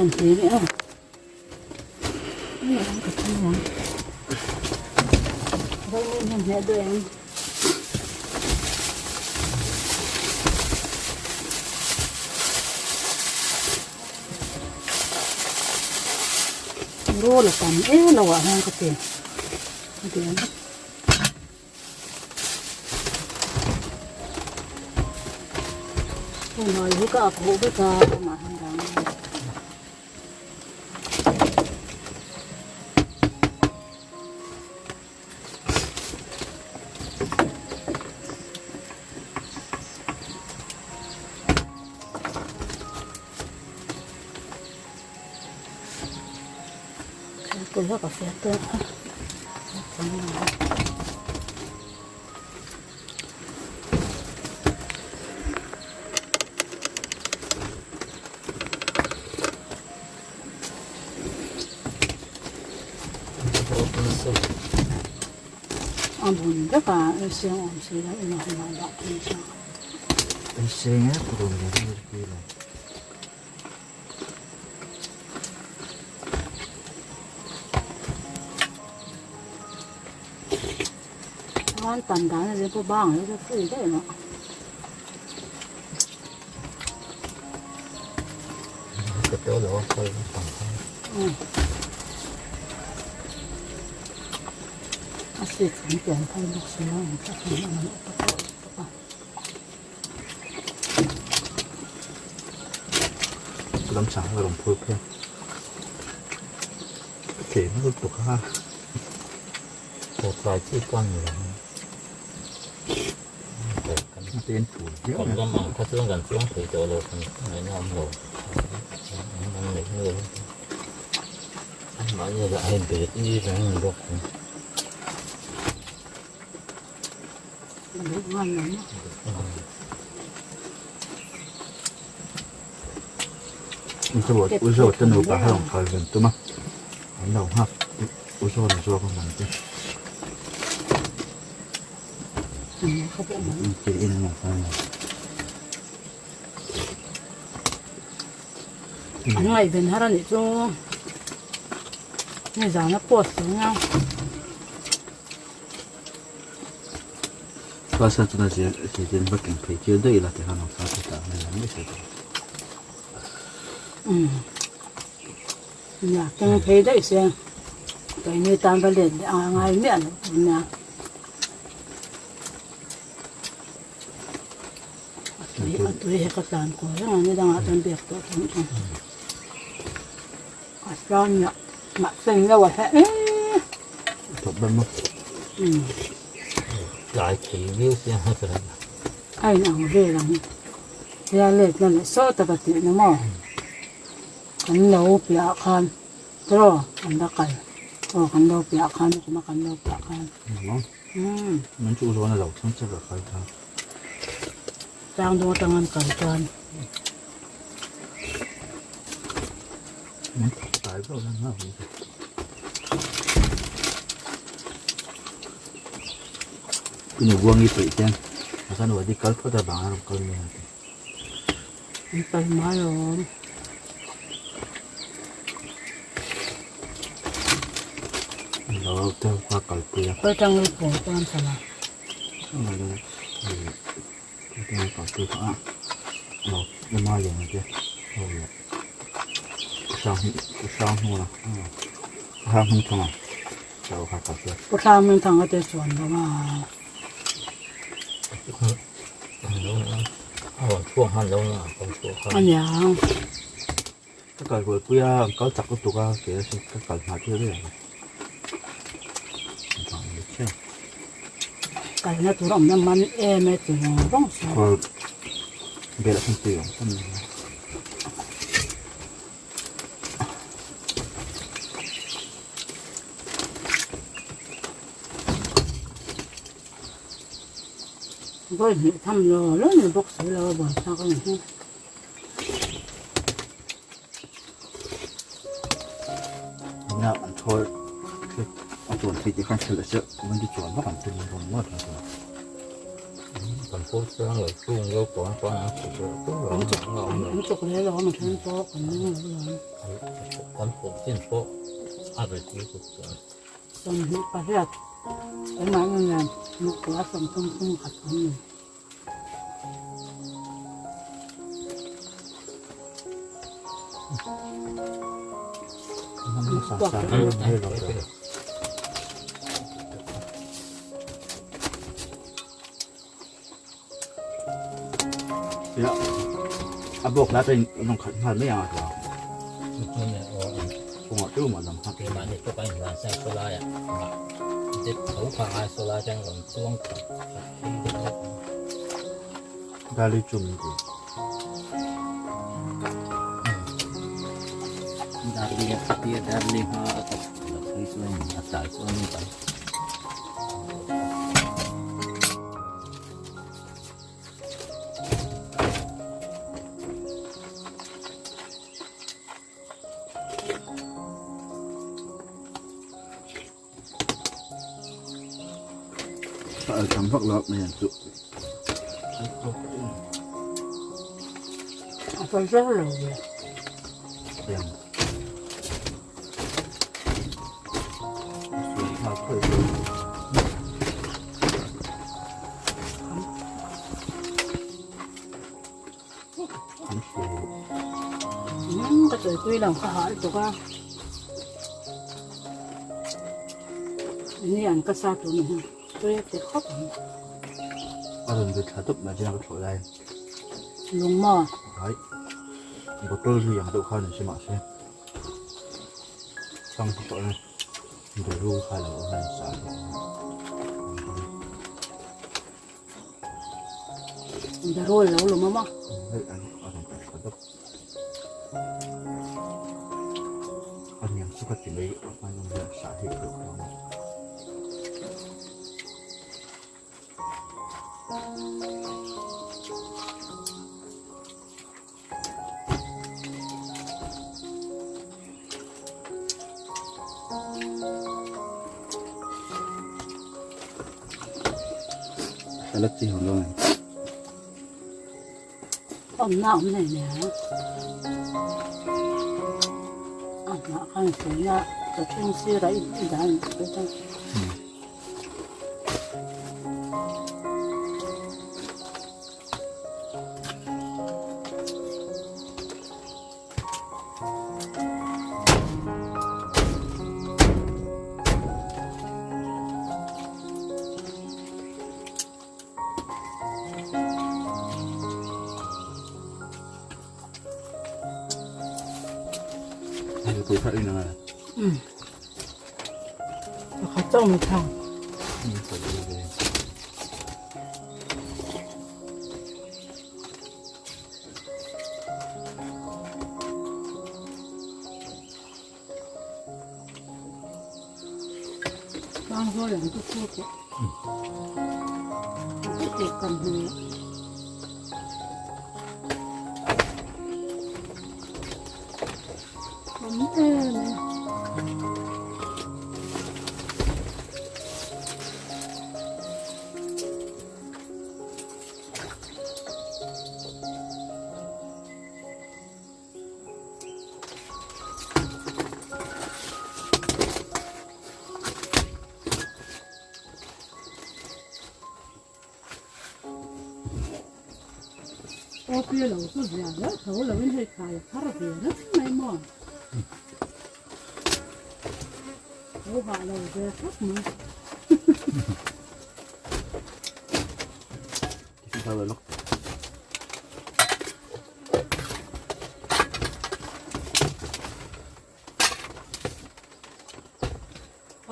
Kan hle leh a. Ka thung ang. Vaimin hian hneh duh em? Roll a tam em lo ah hian ka ti. Ka ti ang. Hei hi ka ak huh vek a amah hian dang a ni. A bun vek a ei siang awm si lo emaw hmunah dah thung sa. Ei siang e purun ve vel pi lo. An tan dan a zir pawh bang lo chu free daih mah. Ka tel lo a kal tam kha. A seat an pian phal bawk si a, an thlak an awm tawh a. Lam chang a rawn phur phei a, ka tlem lutuk a, Kawtlai chi pawh a ni lo ang, kan ram ang kha chuan kan chuang thei tawh lo, kan ngaihna awm lo, an neih nual anmahni lah hei bet ni reng an bawk ang. U zawt te nupa kha rawn kal ve tum a, an lo nghak u zawt a zawk a man te. Tiin an lo kal a. An ngaihven har a nih chu nizan a post lo nia. Class a chuna zir zirtir va keng phei tir daih ila tikhan ang class a tah mai ang mai se tawh. Umm nia keng phei daih se keini tan va let leh a ngai miah loh tur nia. A tui a tui he ka tlan kual reng a ni dangah chuan biak tawh thung thung. A tlan miah mah seng deuh a heh eee. Thawk ban maw? Umm. Tlai thei viau sia a ka ring. A in ang vel ang. Tia let na leh sawt a ka tih na maw? Kan lo piah ah khan tiraw an va kal. Aw kan lo piah ah khan kuma kan lo piah khan. Umm. Min chu zawn a lo thleng che ka kal ta. Tlang dung atang an kal chuan. Min tlai ber na na. Inu buang i peih ten. Asan wadi kal phawt a bang a rawn kal mai ang. An kal mai awm. Lo te kha kalpui a. Khawi tang i pawl chuan kal a. Pu Thlang min thang a te chuan dawm a. A niang. Ka kal rualpui a, an kal chak lutuk a, kei erawh ka kal hma tir daih ang. Kalna tur a awm na man em e ti vawng vawng se. Khawl bel ah khan tui awm tam mai a. Vawi hnih tham lo lo ni bawk si lo a buaithlak a ni hi. Nia an thawl a chuan thei tih khan thil a chiah man ti chuan vak an tum rawn ngawt a chuan. Kan pu chuan lo chung lo pawh an chuan an chuk leh tur An chuk an chuk leh lo a then pawh kan ning lo lo. Kan pawh chin pawh a rit lutuk chuan. 28 tunah hian nupua 30 khat an ni. A bawk la chuan in rawn khalh nghal mai ang a tia. Kawngah teuh mah lam kha. Keimahni pawh kan inhlan sa saw laiah mah zet tho kha ngai saw lai chuan rawn chuang khat khat phei deuh hlek ang. Dali chu min ti. Darli a tia darli hma a ka chhuah loh phei chuan a tlai chuan kan. A tam vak lo mai ang chu. A fel zau lo ve. Em. Ka chawi pui lo ka hah lutuk a ni an ka sa tur ni hi tui a ti khawp ang. A rawn ri thla dup mai chuan ka thlawh lai. Lung maw? Hai. Bottle ri ang deuh khan ni si mahse. Chang hi tawh e. Ru kha lo awm a in sa tawh. Darul lo lum a maw? Hei an a rawn ri thla dup. A niang chu ka ti mai a hmain awm hian sa hi ka lo a. Salad chi hawng dawn em? Awmna awm nei nia. A hnah khan sawi a, ka thleng sirah i dan a. Pakhat chauh mai thang. Bang zawl ang chu chu teh. Teh kan hmu. Awm em e. Awpi lo chu zia deuh tho lo in hei thlai a thar ve reng mai maw. Lo hah lo ve khawp mai.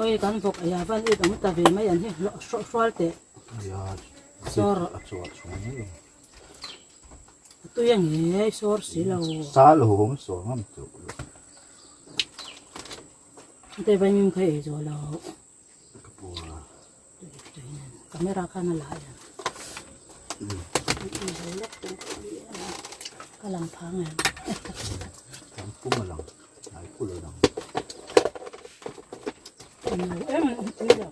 Oi kan vawk a van it ang ta ve mai an hi hrual teh. Sawr. A tui a nge sawr si lo. Sa lo hawm sawr ngam chu. Te vai mim kha ei zo lo. Ka pua. Camera khan a la hian. Ka lang phang em. Kan pum a lang. Ai pul a lang. Em tui lo.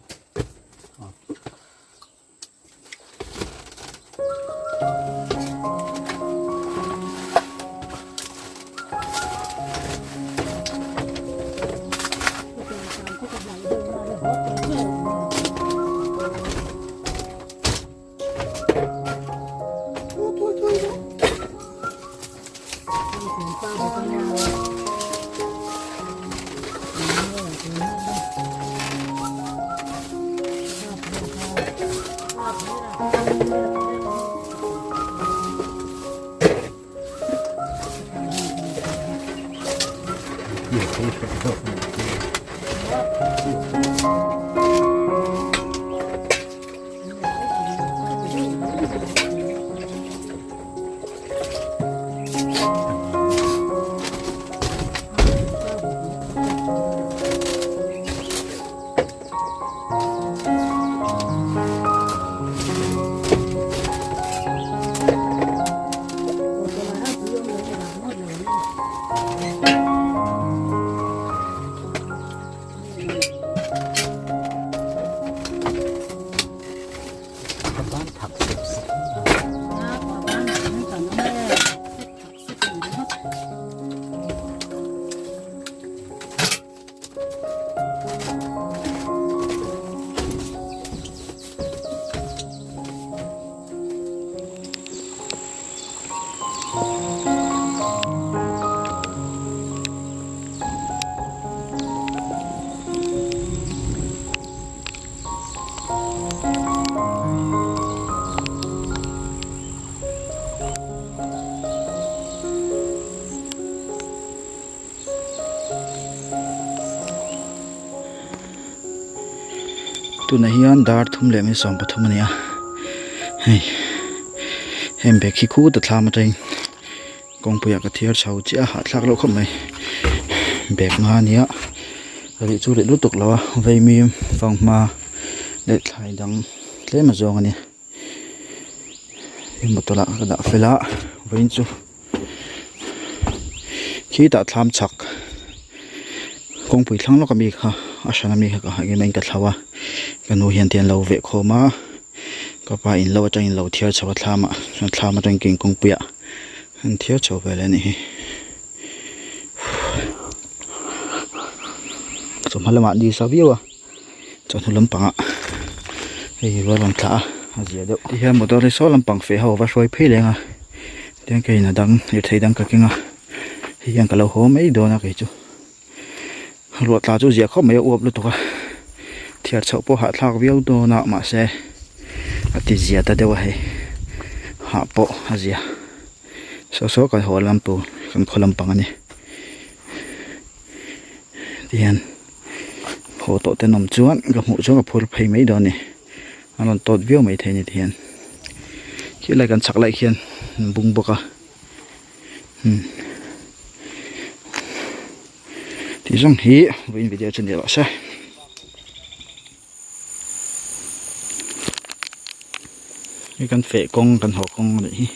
Tunah hian dar thum leh mi 13 a ni a hei heng bag hi khu ta thlam atangin kawngpuiah ka thiar chho chiah a hahthlak loh khawp mai bag nga a nia rih chu rih lutuk lo a vaimim fanghma leh thlai dang tlem a zawng a ni heng motor ah ka dah fel a vawiin chu khitah thlam chhak kawngpui thlang lawk ami kha a hran ami kha ka ha em a ka thlau a ka nu hian tian lo veh khawm a ka pa in lo atangin lo thiar chho a thlam ah chuan thlam atangin keng kawngpui ah an thiar chho vel a nih hi chawhma lamah ni sa viau a. Chawhnu lampangah hei rual rawn thlah a a zia deuh tihian motor hi saw lampang feh ho a va hruai phei leng a tihian keiin a dang lirthei dang ka keng a hei hian ka lo haw mai dawn a kei chu ruah tla chu zia khawp mai a uap lutuk a thiar chhoh pawh hahthlak viau dawn a mahse a ti zia ta deuh a hei hah pawh a zia saw saw kan haw lam tur kan khaw lampang a ni tihian. Haw tawh ten awm chuan ka hmuh chuan ka phur phei mai dawn a ni a rawn tawt viau mai thei a ni tihian khilai kan chhak lai khian an bung bawk a umm tih zawng hi vawiin video chu ni rawh se. Hei kan feh kawng kan haw kawng a nih hi.